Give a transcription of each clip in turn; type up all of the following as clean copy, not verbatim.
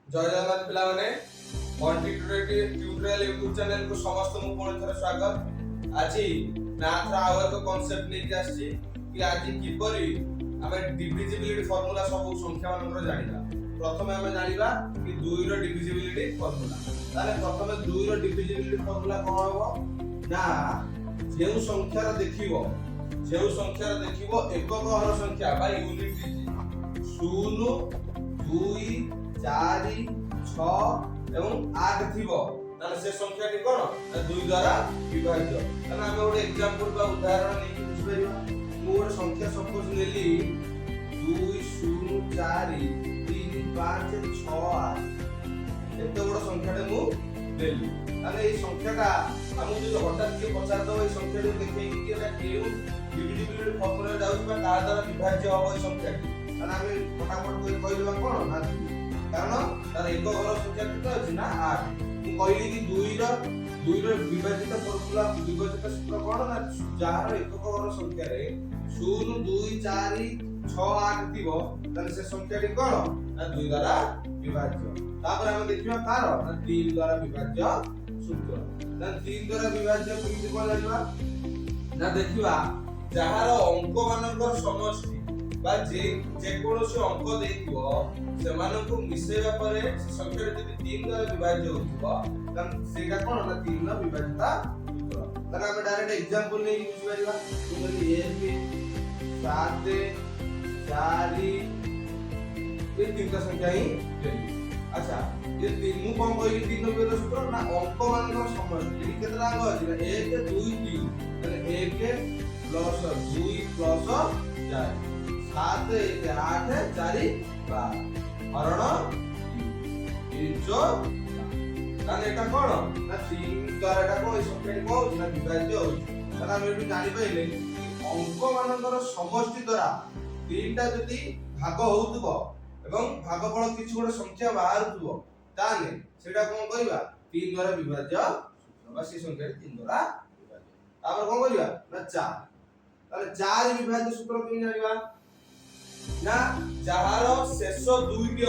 ଜୟ ଜଗନ୍ନାଥ ପିଲାମାନେ, Bunty tutorial YouTube ଚ୍ୟାନେଲକୁ ସମସ୍ତଙ୍କୁ ପୁଣି ଥରେ ସ୍ୱାଗତ। ଆଜି ମ୍ୟାଥର ଆଉ ଏକ କନସେପ୍ଟ ନେଇକି ଆସିଛି କି ଆଜି କିପରି ଆମେ ଡିଭିଜିବିଲିଟି ଫର୍ମୁଲା ସବୁ ସଂଖ୍ୟା ମାନଙ୍କର ଜାଣିବା। ପ୍ରଥମେ ଆମେ ଜାଣିବା କି ଦୁଇର ଡିଭିଜିବିଲିଟି ଫର୍ମୁଲା। ତାହେଲେ ପ୍ରଥମେ ଦୁଇର ଡିଭିଜିବିଲିଟି ଫର୍ମୁଲା କଣ ହବ ନା, ଯେଉଁ ସଂଖ୍ୟାର ଦେଖିବ ଏକକ ଘର ସଂଖ୍ୟା ବା ୟୁନିଟ ଡିଜିଟ 0, 2, 4, 6 ଏବଂ 8 ଥିବ, ତାହେଲେ ସେ ସଂଖ୍ୟାଟି କଣ ନା ଦୁଇ ଦ୍ୱାରା ବିଭାଜ୍ୟ। ତାହେଲେ ଆମେ ଗୋଟେ ଏକ୍ସାମ୍ପଲ ବା ଉଦାହରଣ ନେଇକି ବୁଝିପାରିବା। ମୁଁ ଗୋଟେ ସଂଖ୍ୟା ସପୋଜ ନେଲି 2, 0, 4, 3, 5, 6, 8। ଏତେ ବଡ ସଂଖ୍ୟାଟେ ମୁଁ ନେଲି। ତାହେଲେ ଏଇ ସଂଖ୍ୟାଟା ଆମକୁ ଯଦି ହଠାତ୍ କିଏ ପଚାରିଦବ ଏଇ ସଂଖ୍ୟାଟିକୁ ଦେଖେଇକି କି ଏଟା କେଉଁ ଡିଭିଜିବିଲିଟି ଫର୍ମୁଲାରେ ଯାଉଛି ବା କାହା ଦ୍ୱାରା ବିଭାଜ୍ୟ ହବ ଏଇ ସଂଖ୍ୟାଟି, ତାହେଲେ ଆମେ ଫଟାଫଟ କରି କହିଦେବା କଣ ନା ଦୁଇ। କାରଣ ତାର ଏକ ଘର ସଂଖ୍ୟା କେତେ ଅଛି ନା 8। ମୁଁ କହିଲି କି ଦୁଇର ବିଭାଜିତ ଫର୍ମୁଲା, ବିଭାଜିତ ସୂତ୍ର କଣ ନା ଯାହାର ଏକକ ଘର ସଂଖ୍ୟାରେ 0, 2, 4, 6, 8 ଥିବ, ତାହେଲେ ସେ ସଂଖ୍ୟାଟି କଣ ନା ଦୁଇ ଦ୍ୱାରା ବିଭାଜ୍ୟ। ତାପରେ ଆମେ ଦେଖିବା କାହାର ନା ତିନି ଦ୍ୱାରା ବିଭାଜ୍ୟ ସୂତ୍ର। ତାହେଲେ ତିନି ଦ୍ୱାରା ବିଭାଜ୍ୟ କେମିତି କଣ ଜାଣିବା ନା, ଦେଖିବା ଯାହାର ଅଙ୍କ ମାନଙ୍କର ସମଷ୍ଟି ବା ଯେକୌଣସି ଅଙ୍କ ଦେଇଥିବ, ସେମାନଙ୍କୁ ମିଶେଇବା ପରେ ସେ ସଂଖ୍ୟାଟି ଯଦି ତିନି ଦ୍ୱାରା ବିଭାଜ୍ୟ ହଉଥିବ, ତାହେଲେ ସେଇଟା କଣ ନା ତିନିର ବିଭାଜିତା ସୂତ୍ର। ତାହେଲେ ଆମେ ଡାଇରେକ୍ଟ ଏକ୍ସାମ୍ପଲ ନେଇକି ବୁଝିପାରିବା। ମୁଁ କହିଲି 1, 7, 4, ଏ ତିନିଟା ସଂଖ୍ୟା ହିଁ ଦେଲି। ଆଚ୍ଛା, ମୁଁ କଣ କହିଲି ତିନି ବିଭାଜ୍ୟ ସୂତ୍ର ନା ଅଙ୍କ ମାନଙ୍କର ସମଷ୍ଟି। ଏଠି କେତେଟା ଅଙ୍କ ଅଛି ନା 1, 2, 3। ତାହେଲେ 1 ପ୍ଲସ 2 ପ୍ଲସ 4, 7, 1, 8, 4, 12, ହରଣ ତିନି, ଚଉ। ତାହେଲେ ଏଟା କଣ ନା ତିନି ଦ୍ୱାରା ଏଟା କଣ, ଏଇ ସଂଖ୍ୟାଟି କଣ ହଉଛି ନା ବିଭାଜ୍ୟ ହଉଛି। ତାହେଲେ ଆମେ ଏଠୁ ଜାଣିପାରିଲେ କି ଅଙ୍କ ମାନଙ୍କର ସମଷ୍ଟି ଦ୍ୱାରା ତିନିଟା ଯଦି ଭାଗ ହଉଥିବ ଏବଂ ଭାଗଫଳ କିଛି ଗୋଟେ ସଂଖ୍ୟା ବାହାରୁଥିବ, ତାହେଲେ ସେଇଟା କଣ କରିବା? ତିନି ଦ୍ୱାରା ବିଭାଜ୍ୟ ସୂତ୍ର ବା ସେ ସଂଖ୍ୟାଟି ତିନି ଦ୍ୱାରା ବିଭାଜ୍ୟ। ତାପରେ କଣ କରିବା ନା ଚାରି। ତାହେଲେ ଚାରି ବିଭାଜ୍ୟ ସୂତ୍ର କେମିତି ଜାଣିବା ନା ଯାହାର ଶେଷ ଦୁଇଟି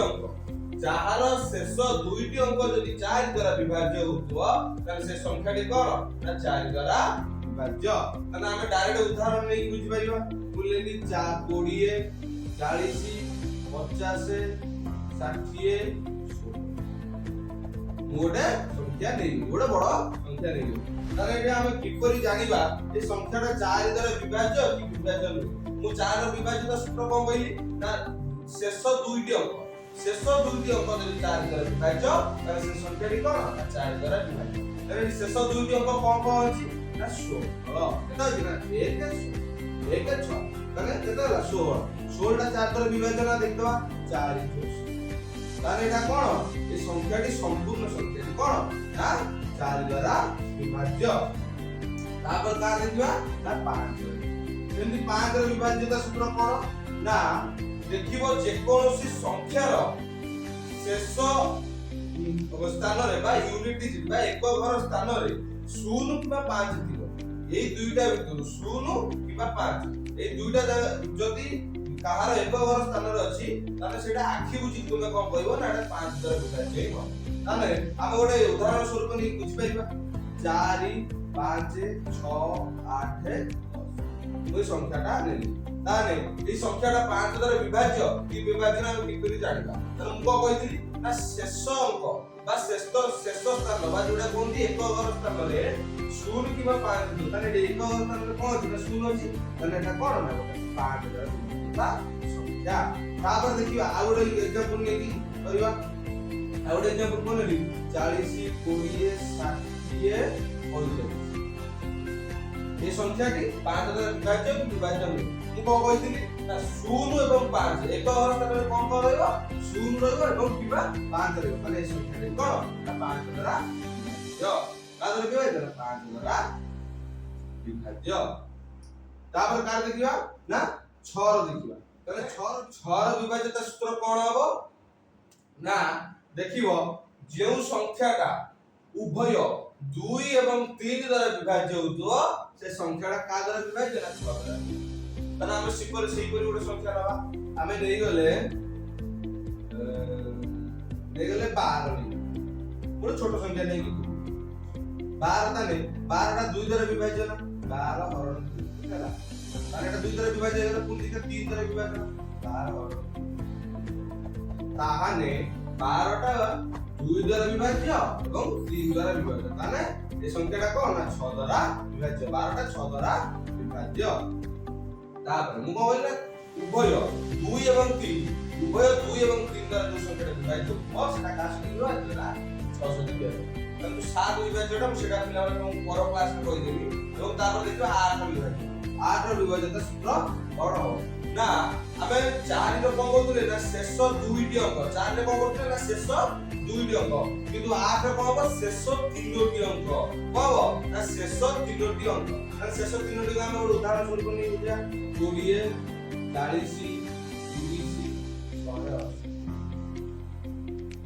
ଅଙ୍କ ଯଦି ଚାରି ଦ୍ୱାରା ବିଭାଜ୍ୟ ହଉଥିବ, ତାହେଲେ ସେ ସଂଖ୍ୟାଟି କଣ ନା ଚାରି ଦ୍ୱାରା ବିଭାଜ୍ୟ। ତାହେଲେ ଆମେ ଡାଇରେକ୍ଟ ଉଦାହରଣ ନେଇକି ବୁଝିପାରିବା। ମୁଁ ନେଲି 20, 40, 50, 60, 16। ମୁଁ ଗୋଟେ ସଂଖ୍ୟା ନେଇବି, ଗୋଟେ ବଡ ସଂଖ୍ୟା ନେଇବି। ତାହେଲେ ଏଠି ଆମେ କିପରି ଜାଣିବା ଏ ସଂଖ୍ୟାଟା ଚାରି ଦ୍ୱାରା ବିଭାଜ୍ୟ କି ବିଭାଜ୍ୟ ନୁହେଁ? ମୁଁ ଚାରିର ବିଭାଜିତ ସୂତ୍ର କଣ କହିଲି ନା ଶେଷ ଦୁଇଟି ଅଙ୍କ ଯଦି ଚାରି ଦ୍ୱାରା ବିଭାଜ୍ୟ, ତାହେଲେ ସେ ସଂଖ୍ୟାଟି କଣ ନା ଚାରି ଦ୍ୱାରା ବିଭାଜ୍ୟ। ତାହେଲେ ଏଠି ଶେଷ ଦୁଇଟି ଅଙ୍କ କଣ କଣ ଅଛି ନା 16। କେତେ ଅଛି ନା 1, 16, 1, 6। ତାହେଲେ କେତେ ହେଲା? 16। 16ଟା ଚାରି ଦ୍ୱାରା ବିଭାଜ୍ୟ ନା ଦେଖିଦବା। ଚାରି ଚଉ। ତାହେଲେ ଏଇଟା କଣ? ଏ ସଂଖ୍ୟାଟି, ସମ୍ପୂର୍ଣ୍ଣ ସଂଖ୍ୟାଟି କଣ ନା ଚାରି ଦ୍ୱାରା ବିଭାଜ୍ୟ। ତାପରେ କାହାର ଦେଖିବା ନା ପାଞ୍ଚ। ସେମିତି ପାଞ୍ଚର ବିଭାଜ୍ୟତା ସୂତ୍ର କଣ ନା ଦେଖିବ ଯେକୌଣସି ସଂଖ୍ୟାର ଶେଷ ସ୍ଥାନରେ ବା ୟୁନିଟ ଡିଜିଟ ବା ଏକ ଘର ସ୍ଥାନରେ 0 କିମ୍ବା 5 ଥିବ। ଏଇ ଦୁଇଟା ଭିତରୁ 0 କିମ୍ବା 5, ଏଇ ଦୁଇଟା ଯଦି କାହାର ଏକ ଘର ସ୍ଥାନରେ ଅଛି, ତାହେଲେ ସେଇଟା ଆଖି ବୁଜିକି ତୁମେ କଣ କହିବ ନା ଏଟା ପାଞ୍ଚ ଦ୍ୱାରା ବିଭାଜ୍ୟ ହିଁ ହବ। ତାହେଲେ ଆମେ ଗୋଟେ ଉଦାହରଣ ସ୍ୱରୂପ ନେଇକି ବୁଝିପାରିବା। 4, 5, 6, 8, 10, ମୁଁ ଏଇ ସଂଖ୍ୟାଟା ନେଲି। ତାହେଲେ ଏଇ ସଂଖ୍ୟାଟା ପାଞ୍ଚ ଦ୍ୱାରା ବିଭାଜ୍ୟ କି ବିଭାଜ୍ୟ ଆମେ କିପରି ଜାଣିବା? ତାହେଲେ ମୁଁ କଣ କହିଥିଲି ନା ଶେଷ ଅଙ୍କ ବା ଶେଷ ଶେଷ ସ୍ଥାନ ବା ଯୋଉଟା କୁହନ୍ତି ଏକ ଘର ସ୍ଥାନରେ 0 କିମ୍ବା 5 ଥିବ। ତାହେଲେ ଏଠି ଏକ ଘର ସ୍ଥାନରେ କଣ ଅଛି ନା 0 ଅଛି। ତାହେଲେ ଏଟା କଣ ନା ଗୋଟେ ପାଞ୍ଚ ଦ୍ୱାରା ବିଭାଜିତ ସଂଖ୍ୟା। ତାପରେ ଦେଖିବା ଆଉ ଗୋଟେ ଏକ୍ସାମ୍ପଲ ନେଇକି କରିବା। ଆଉ ଗୋଟେ ଏକ୍ସାମ୍ପଲ କଣ ନେଲି? 40, 20, 60, 45। ଏ ସଂଖ୍ୟାଟି ପାଞ୍ଚ ଦ୍ୱାରା ବିଭାଜ୍ୟ କି ବିଭାଜ୍ୟ ନୁହେଁ? ମୁଁ କଣ କହିଥିଲି ନା 0 ଏବଂ 5, ଏକ ଘର ସ୍ଥାନରେ କଣ କଣ ରହିବ? 0 ରହିବ ଏବଂ କିମ୍ବା 5 ରହିବ। ତାହେଲେ ଏ ସଂଖ୍ୟାଟି କଣ ନା ପାଞ୍ଚ ଦ୍ୱାରା ବିଭାଜ୍ୟ। କାହା ଦ୍ୱାରା ବିଭାଜ୍ୟ ନା ପାଞ୍ଚ ଦ୍ୱାରା ବିଭାଜ୍ୟ। ତାପରେ କାହାର ଦେଖିବା ନା ଛଅର ଦେଖିବା। ତାହେଲେ ଛଅର ବିଭାଜ୍ୟତା ସୂତ୍ର କଣ ହବ ନା ଦେଖିବ ଯେଉଁ ସଂଖ୍ୟାଟା ଉଭୟ 2 ଏବଂ 3 ଦ୍ୱାରା ବିଭାଜ୍ୟ ହଉଥିବ, ସେ ସଂଖ୍ୟାଟା କାହା ଦ୍ୱାରା ବିଭାଜ୍ୟ ନା 6 ଦ୍ୱାରା। ତାହେଲେ ଆମେ ସେହିପରି ଗୋଟେ ସଂଖ୍ୟା ନବା। ଆମେ ନେଇଗଲେ ନେଇଗଲେ 12 ନେଇଗଲେ, ଗୋଟେ ଛୋଟ ସଂଖ୍ୟା ନେଇକି 12। ତାହେଲେ 12ଟା 2 ଦ୍ୱାରା ବିଭାଜ୍ୟ ନା? 12 ହରଣ 2 ହେଲା। ତାହେଲେ ଏଟା 2 ଦ୍ୱାରା ବିଭାଜ୍ୟ ହେଇଗଲା। ପୁଣି ଦେଖିବା 3 ଦ୍ୱାରା ବିଭାଜ୍ୟ ନା? 12 ହରଣ। ତାହେଲେ 12ଟା 2 ଦ୍ୱାରା ବିଭାଜ୍ୟ ଏବଂ 3 ଦ୍ୱାରା ବିଭାଜ୍ୟ। ତାହେଲେ ଏ ସଂଖ୍ୟାଟା କଣ ନା 6 ଦ୍ୱାରା ବିଭାଜ୍ୟ। 12ଟା 6 ଦ୍ୱାରା ବିଭାଜ୍ୟ। ତାପରେ ମୁଁ କଣ କହିଲି ନା ଉଭୟ 2 ଏବଂ 3, ଉଭୟ 2 ଏବଂ 3 ଦ୍ୱାରା ଯୋଉ ସଂଖ୍ୟାଟା ବିଭାଜିତ ହବ, ସେଟା କାହା ସହିତ ବିଭାଜ୍ୟ ନା 6 ସହିତ ବିଭାଜ୍ୟ। କିନ୍ତୁ 7 ବିଭାଜ୍ୟଟା ମୁଁ ସେଟା ପିଲାମାନେ ମୁଁ ପର କ୍ଲାସରେ କହିଦେବି। ଏବଂ ତାପରେ ଦେଖିବା 8 ବିଭାଜ୍ୟ। 8ର ବିଭାଜ୍ୟତା ସୂତ୍ର କଣ ହବ ନା ଆମେ 4ର କଣ କରୁଥିଲେ ନା ଶେଷ ଦୁଇଟି ଅଙ୍କ। 4ରେ କଣ କରୁଥିଲେ ନା ଶେଷ ଦୁଇଟି ଅଙ୍କ। କିନ୍ତୁ 8ରେ କଣ ହବ? ଶେଷ ତିନୋଟି ଅଙ୍କ। କଣ ହବ ନା ଶେଷ ତିନୋଟି ଅଙ୍କ। ତାହେଲେ ଶେଷ ତିନୋଟି ଅଙ୍କ ଆମେ ଗୋଟେ ଉଦାହରଣ ସ୍ୱରୂପ ନେଇ ବୁଝିବା। 20, 40, 30, 180।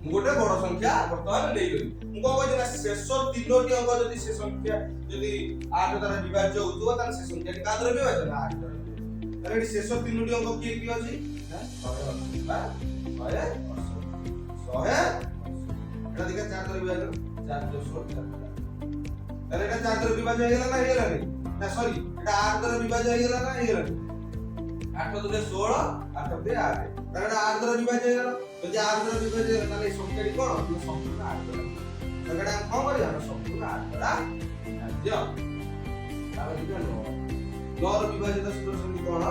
ମୁଁ ଗୋଟେ ବଡ ସଂଖ୍ୟା ବର୍ତ୍ତମାନ ନେଇଗଲି। ମୁଁ କଣ କହିଛି ନା ଶେଷ ତିନୋଟି ଅଙ୍କ ଯଦି ସେ ସଂଖ୍ୟା ଯଦି 8 ଦ୍ୱାରା ବିଭାଜ୍ୟ ହଉଥିବ, ତାହେଲେ ସେ ସଂଖ୍ୟାଟି କାହା ଦ୍ୱାରା ବିଭାଜ୍ୟ ନା 8 ଦ୍ୱାରା ବିଭାଜ୍ୟ। ତାହେଲେ ଏଠି ଶେଷ ତିନୋଟି ଅଙ୍କ କିଏ କିଏ ଅଛି ନା 180 ବା 180, 180। ଏଟା ଦେଖିବା 4 ଦ୍ୱାରା ବିଭାଜ୍ୟ। 4 2 16, 4। ତାହେଲେ ଏଟା 4 ଦ୍ୱାରା ବିଭାଜ୍ୟ ହେଇଗଲା ନା ହେଇଗଲାନି? ନା ସରି, ଏଟା 8 ଦ୍ୱାରା ବିଭାଜ୍ୟ ହେଇଗଲା ନା ହେଇଗଲାନି? 8 ଦୁଲେ 16, 8 ଦୁଲେ 8। ତାହେଲେ ଏଟା 8 ଦ୍ୱାରା ବିଭାଜ୍ୟ ହେଇଗଲା। ଯଦି 8 ଦ୍ୱାରା ବିଭାଜ୍ୟ ହେଇଗଲା, ତାହେଲେ ଏଇ ସଂଖ୍ୟାଟି କଣ ନା ସମ୍ପୂର୍ଣ୍ଣ 8 ଦ୍ୱାରା। ସଂଖ୍ୟାଟା ଆମେ କଣ କରିବା ନା ସମ୍ପୂର୍ଣ୍ଣ 8 ଦ୍ୱାରା ବିଭାଜ୍ୟ। ତାପରେ ଦେଖିବା 9। 9ର ବିଭାଜ୍ୟତା ସୂତ୍ର ସେମିତି କଣ?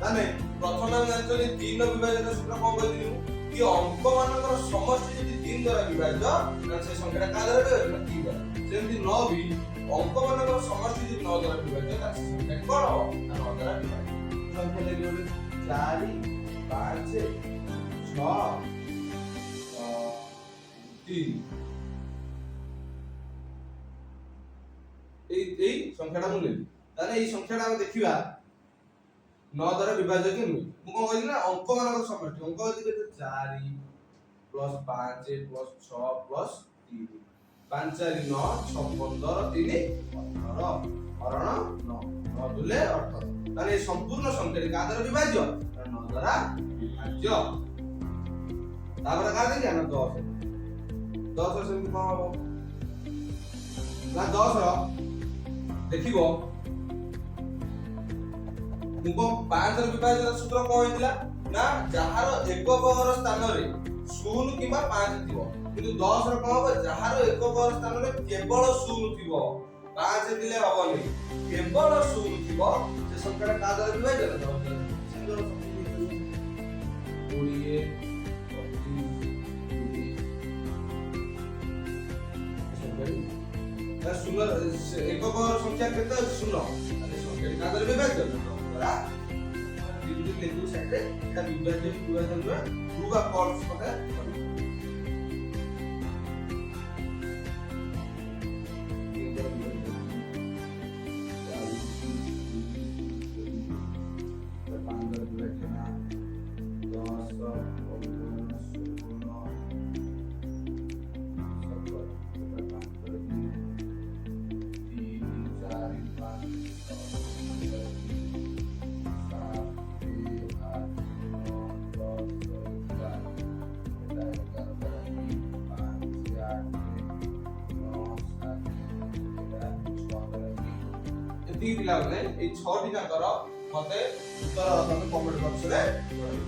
ତାହେଲେ ପ୍ରଥମେ ଆମେ ଜାଣିଛନ୍ତି 3ର ବିଭାଜ୍ୟତା ସୂତ୍ର କଣ କହିଥିଲି ମୁଁ କି ଅଙ୍କ ମାନଙ୍କର ସମଷ୍ଟି ଯଦି 3 ଦ୍ୱାରା ବିଭାଜ୍ୟ, ତାହେଲେ ସେ ସଂଖ୍ୟାଟା କାହା ଦ୍ୱାରା ବିଭାଜ୍ୟ ନା 3 ଦ୍ୱାରା। ସେମିତି 9 ବି ଅଙ୍କ ମାନଙ୍କର ସମଷ୍ଟି ଯଦି 9 ଦ୍ୱାରା ବିଭାଜ୍ୟ, ତାହେଲେ ସେ ସଂଖ୍ୟାଟି କଣ ହବ ନା 9 ଦ୍ୱାରା ବିଭାଜ୍ୟ। ସଂଖ୍ୟା ନେଲି ଗୋଟେ 4, 5, 6, 3। ଏଇ ସଂଖ୍ୟାଟା ମୁଁ ନେଲି। ତାହେଲେ ଏଇ ସଂଖ୍ୟାଟା ଆମେ ଦେଖିବା 9 ଦ୍ୱାରା ବିଭାଜ୍ୟ କି ନୁହେଁ। ମୁଁ କଣ କହିଲି ନା ଅଙ୍କ ମାନଙ୍କର ସମଷ୍ଟି। ଅଙ୍କ ଅଛି କେତେ? 4 ପ୍ଲସ୍ 5 ପ୍ଲସ୍ 6 ପ୍ଲସ୍ 3। 5 4 9, 6 15, 3 18, ହରଣ 9। 9 ଦୁଲେ 18। ତାହେଲେ ଏଇ ସମ୍ପୂର୍ଣ୍ଣ ସଂଖ୍ୟାଟି କାହା ଦ୍ୱାରା ବିଭାଜ୍ୟ? 9 ଦ୍ୱାରା ବିଭାଜ୍ୟ। ତାପରେ କାହା ଦେଖିବା ନା 10। 10 ସେମିତି କଣ ହବ ନା 10ର ଦେଖିବ ମୁଁ କଣ 5ର ବିଭାଜନ ସୂତ୍ର କଣ ହେଇଥିଲା ନା ଯାହାର ଏକକର ସ୍ଥାନରେ 0 କିମ୍ବା 5 ଥିବ। କିନ୍ତୁ 10ର କଣ ହବ? ଯାହାର ଏକକର ସ୍ଥାନରେ କେବଳ 0 ଥିବ, 5 ଥିଲେ ହବନି, କେବଳ 0 ଥିବ, ସେ ସଂଖ୍ୟାଟା କାହା ଦ୍ୱାରା ବିଭାଜ୍ୟ ନା 10 ଦ୍ୱାରା। 20, 25, 30। 0 ଏକକର ସଂଖ୍ୟା କେତେ ଅଛି? 0। ତାହେଲେ ସଂଖ୍ୟାଟି କାହା ଦ୍ୱାରା ବିଭାଜ୍ୟ ନା 10 ଦ୍ୱାରା। ଯେମିତି ଲେଖିବୁ ସାଇଡରେ, ଏଟା ବିଭାଜ୍ୟ କି ବିଭାଜ୍ୟ ନୁହେଁ, ଟ୍ରୁ ବା ଫଲ୍ସ ମତେ କହିବ। 5 ଦ୍ୱାରା ବିଭାଜ୍ୟ ନା? 10, 15, 16, 17। 5 ଦ୍ୱାରା 2, 3, 4, 5, 6, 7, 8, 9, 10, 11। ଏଟା 11 ଦ୍ୱାରା 2, 5, 8, 9, 7। ଏଟା 6 ଦ୍ୱାରା 2। ଏତିକି ପିଲାମାନେ, ଏଇ 6ଟି ଯାକର ମତେ ଉତ୍ତର ତମେ କମେଣ୍ଟ ବକ୍ସରେ ଜଣାଇବ।